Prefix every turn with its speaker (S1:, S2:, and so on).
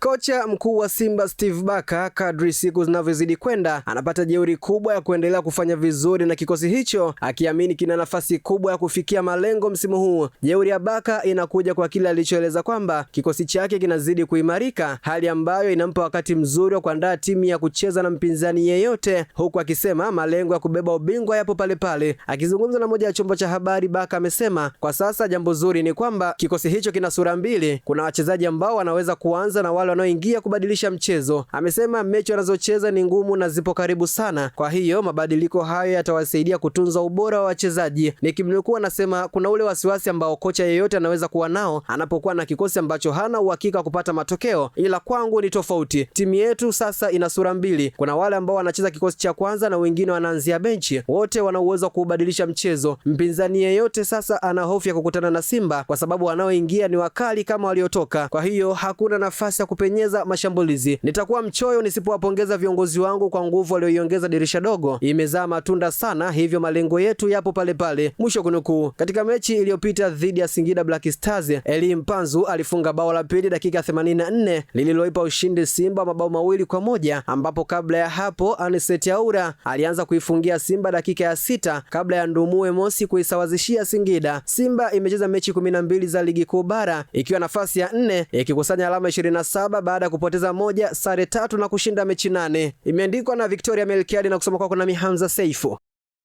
S1: Kocha mkuu wa Simba Steve Barker, kadri siku zinavyozidi kwenda, anapata jeuri kubwa ya kuendelea kufanya vizuri na kikosi hicho, akiamini kina nafasi kubwa ya kufikia malengo msimu huu. Jeuri ya Barker inakuja kwa kile alichoeleza kwamba kikosi chake kinazidi kuimarika, hali ambayo inampa wakati mzuri wa kuandaa timu ya kucheza na mpinzani yeyote, huku akisema malengo ya kubeba ubingwa yapo pale pale. Akizungumza na moja ya chombo cha habari, Barker amesema kwa sasa jambo zuri ni kwamba kikosi hicho kina sura mbili, kuna wachezaji ambao wanaweza kuanza na wale wanaoingia kubadilisha mchezo. Amesema mechi wanazocheza ni ngumu na zipo karibu sana, kwa hiyo mabadiliko hayo yatawasaidia kutunza ubora wa wachezaji. Nikimnukuu anasema kuna ule wasiwasi ambao kocha yeyote anaweza kuwa nao anapokuwa na kikosi ambacho hana uhakika wa kupata matokeo, ila kwangu ni tofauti. Timu yetu sasa ina sura mbili, kuna wale ambao wanacheza kikosi cha kwanza na wengine wanaanzia benchi, wote wana uwezo wa kuubadilisha mchezo. Mpinzani yeyote sasa ana hofu ya kukutana na Simba kwa sababu wanaoingia ni wakali kama waliotoka, kwa hiyo hakuna nafasi ya kupenyeza mashambulizi. Nitakuwa mchoyo nisipowapongeza viongozi wangu kwa nguvu walioiongeza dirisha dogo, imezaa matunda sana, hivyo malengo yetu yapo pale pale. Mwisho kunukuu. Katika mechi iliyopita dhidi ya Singida Black Stars, Eli Mpanzu alifunga bao la pili dakika 84 lililoipa ushindi Simba mabao 2-1, ambapo kabla ya hapo Anicet Aura alianza kuifungia Simba dakika ya 6 kabla ya Ndumue Mosi kuisawazishia Singida. Simba imecheza mechi 12 za ligi kuu bara ikiwa nafasi ya 4 ikikusanya alama 27 baada ya kupoteza 1, sare 3 na kushinda mechi 8. Imeandikwa na Victoria Melkiadi na kusoma kwako nami Hamza Seifu.